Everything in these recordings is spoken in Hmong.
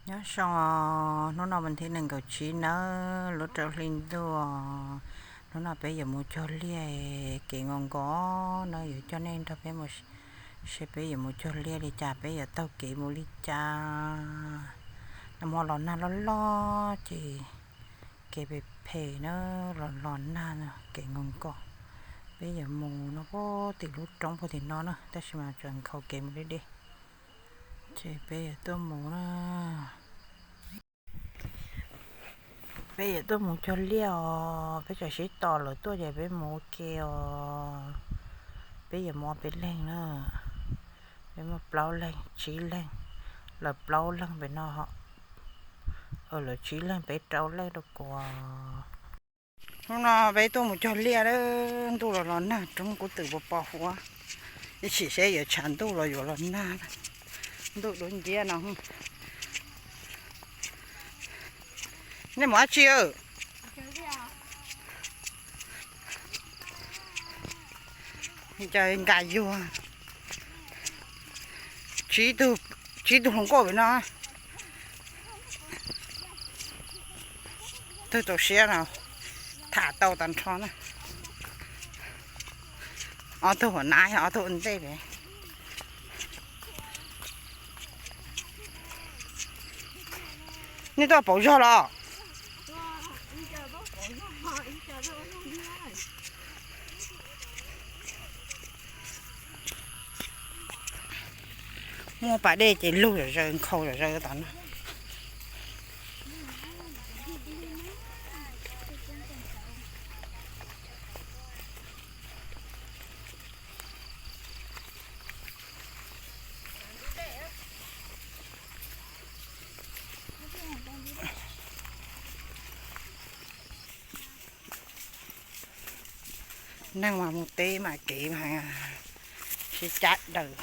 Nyob zoo, hnub no vas thib nees nkaum tsib nawb, lub rau hli ntuj. Hnub no peb yuav mus cog liaj, kev nkaus nkaus no yuav coj nej nrog peb mus seb peb yuav mus cog liaj li cas, peb yuav taug kev mus li cas. Nag hmo los nag loj loj ces kev phem phem na, los los nag, kev nkaus nkaus. Peb yuav mus no puag tim lub roob puag tim no na, tab sis mas tseem nkhaus kev mus deb deb. Ces peb yuav tuaj mus na. Peb yuav tuaj mus cog liaj os, peb tseem sib tos lawv tuaj ces peb mus ua ke os. Peb yuav mus ob peb leeg na. Peb muaj plaub leeg, tsib leeg, lawv plaub leeg pem no, lawv tsib leeg peb rau leej rau kuv. Hnub no peb tuaj mus cog liaj, ntuj los los nag, roob kuv twm pos pos huv, ib sim seb yuav tshav ntuj los yuav los nag. Ntuj dub nciab no. Nej mus dab tsi? Nkas yuag, tsib tug hluas nkauj pem no. Tug tau siab no, tham tau tag nrho na. Ob tug hauv nab, ob tug ua ntej pem. Nej tuaj pauv zog los? Muaj pas dej ces lug zom zaws, nkhaus zom zaws tom no. Neeg mas mus teb mas kev mas sib cab daws.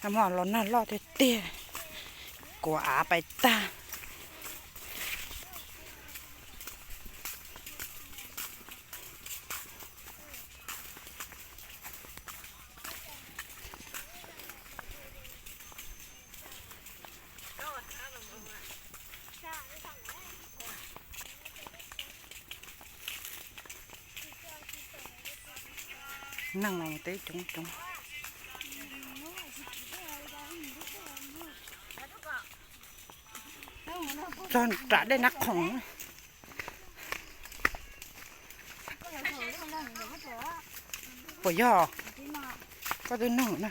Nag hmo los nag loj tiag tiag, kuav av pais tag. Neeg los teb coob coob. Txog nram dej Nab Khoom. Puas yog? Koj twb nug na.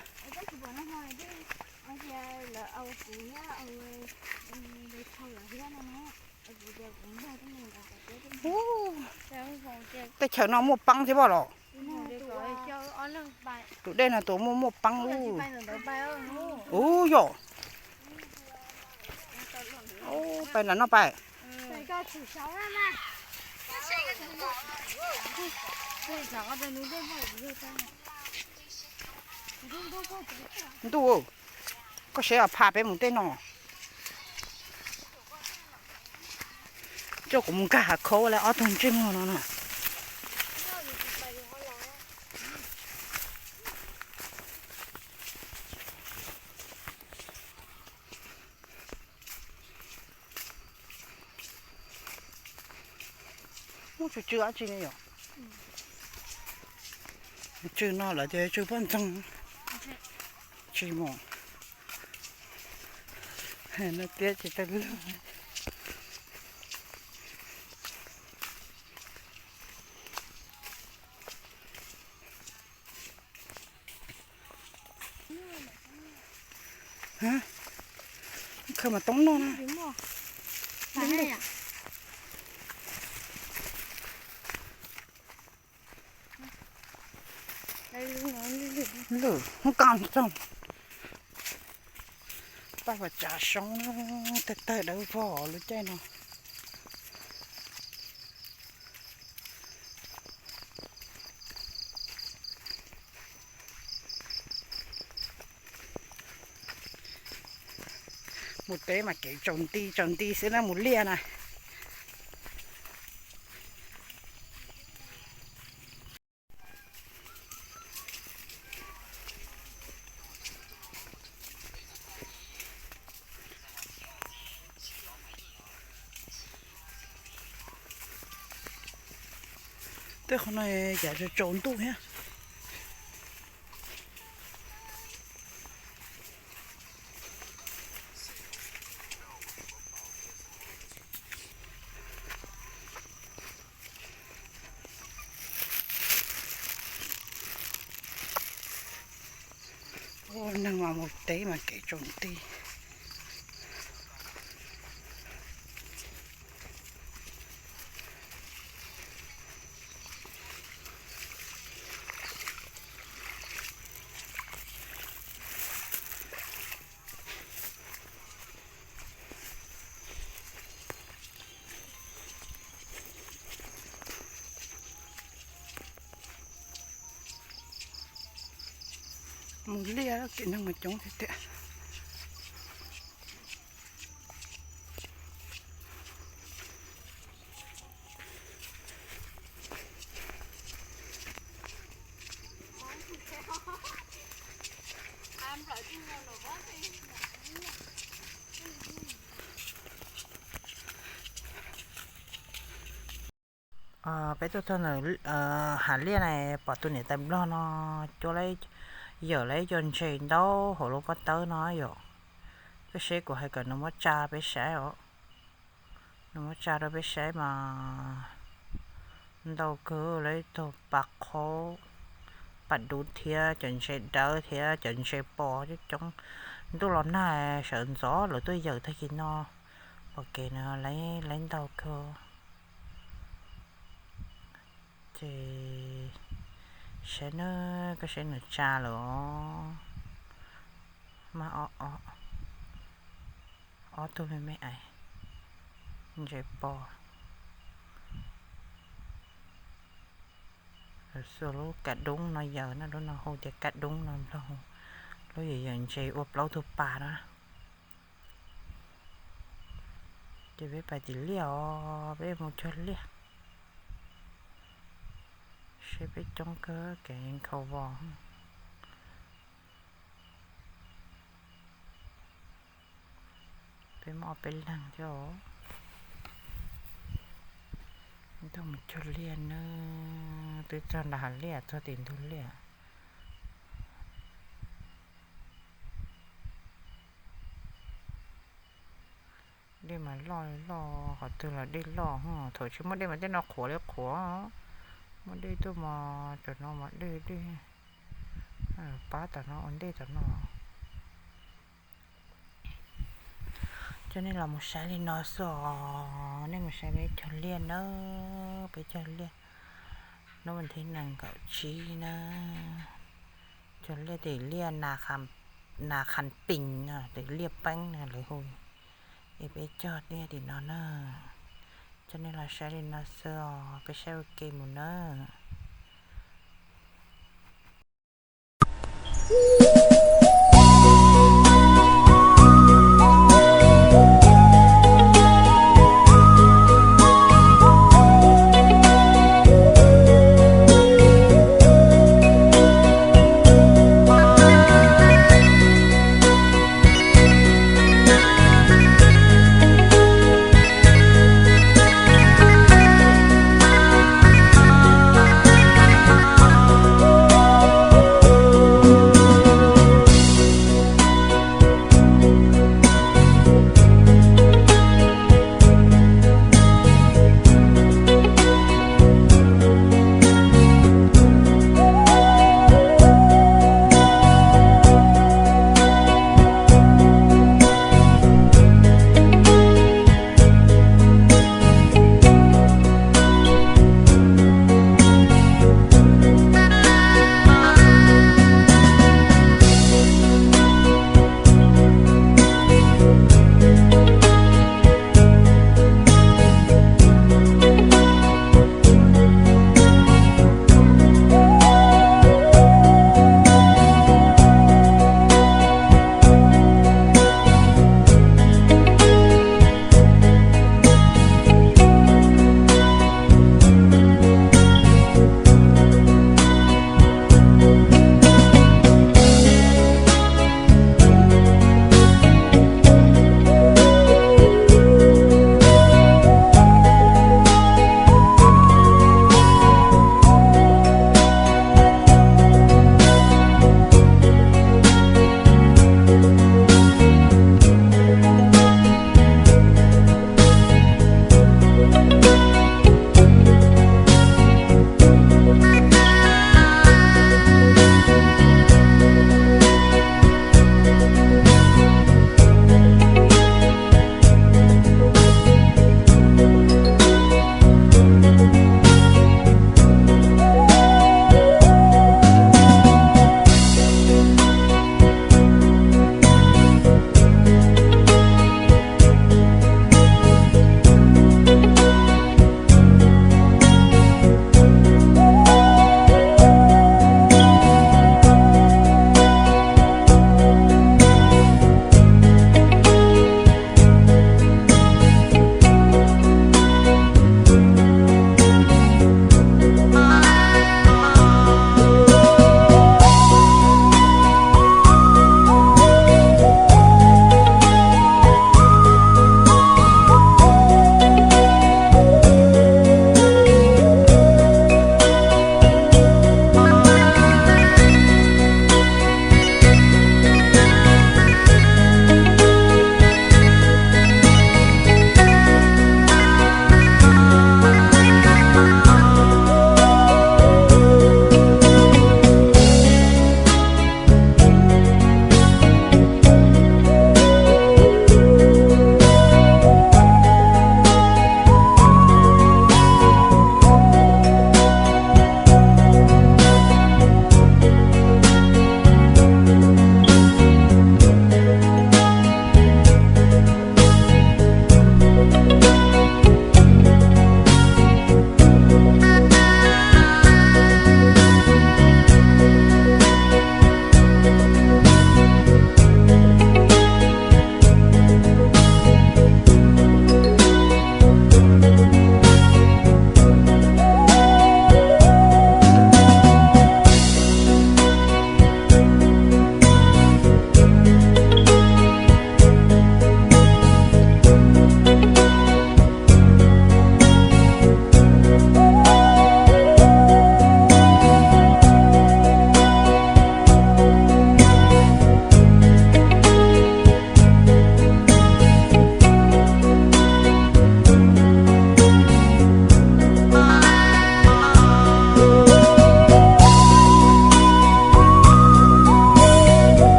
Tej chaw no muaj peeb thiab pob los? Tus dej no tus muaj muaj peeb ub. Ub yom. Ub, pais nram no pais. Ntuj, koj saib os, phaj peb mus tej no. Coj kuv mus nkag hav khaub li ob tug ntsej muag no na. Muaj tsw tsw dab tsi ne yom? Tsw no lawv tias tsw poj ntxoog. Tsis mus. No tiab tsis tau lug. Khaws mas toob noj na. Lwm hoob kas txog, paj pas tsav soob tawg tawg dawb vog lub caij no. Mus teb mas kev tsaus nti tsaus nti xwb na, mus liaj na. Tej qhov no cas tsaus ntuj thiab. Ua neeg mas mus teb mas kev tsaus nti. Mus liaj kev neeg mas coob tiag tiag. Peb tuaj txog ntawm hav liaj na, pom tus niam tais nplog no cuab, yawm lawv ib co ntses ntau hauv lub pob tawb no yom. Peb saib, kuv hais kom nws muab tsa peb saib os. Nws muab tsa rau peb saib mas ntau kawg, lawv ib tug pas qhaub, pas dub thiab cov ntses dawb thiab cov ntses pos coob coob. Ntuj los nag sawv ntxov lawv tuaj yawm tag kis no, pom kev no lawv ntau kawg. Ces saib na, koj saib nws tsa lawm os. Mas ob tug me me ais ntses pos. Lawv xuas lub kab doob no yawm na, lub no hu tias kab doob no nplog, lub yawm yawm ntses ua plaub tug pas na. Ces peb pais tim liaj os, peb mus cuag liaj. Saib peb coob kawg kev nkhaus vos. Peb muaj ob peb leeg thiab os. Tuaj mus cuag liaj na, twb txog nram hav liaj, txog tim ntug liaj. Dej mas loj li loj, qhov twg los dej loj, thaum tsis muaj dej mas tej no qhuav li qhuav. Muaj dej tuaj mas cov no mas dej dej, pab tom no ua ntej tom no. Coj nej los mus saib li no xwb os, nej mus saib peb cog liaj nawb, peb cog liaj. Hnub vas thib nees nkaum tsib na, cog liaj tim liaj Nas Khas Pees no, tim liaj peeb no lawv hu. Es peb cog liaj tim no na. Coj nej los saib li no xwb os, peb saib ua ke mus nawb.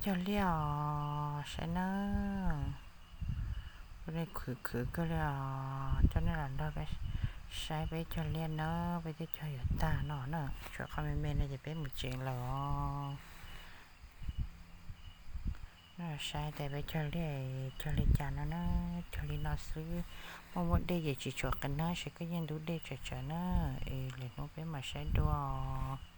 Cog liaj os, saib nawb. Kuv li khwv khwv kawg li os, coj nej los nrog peb saib peb cog liaj nawb, peb twb cog yuav tag no na, tshuav qhov me me no ces peb mus tsev lawm os. Saib tias peb cog liaj cog li cas no na, cog li no xwb. Muaj muaj dej ces tsis tshuav qe nab, seb koj yeej ntub dej tsawv tsawv na. Es lwm hnub peb mam saib dua os.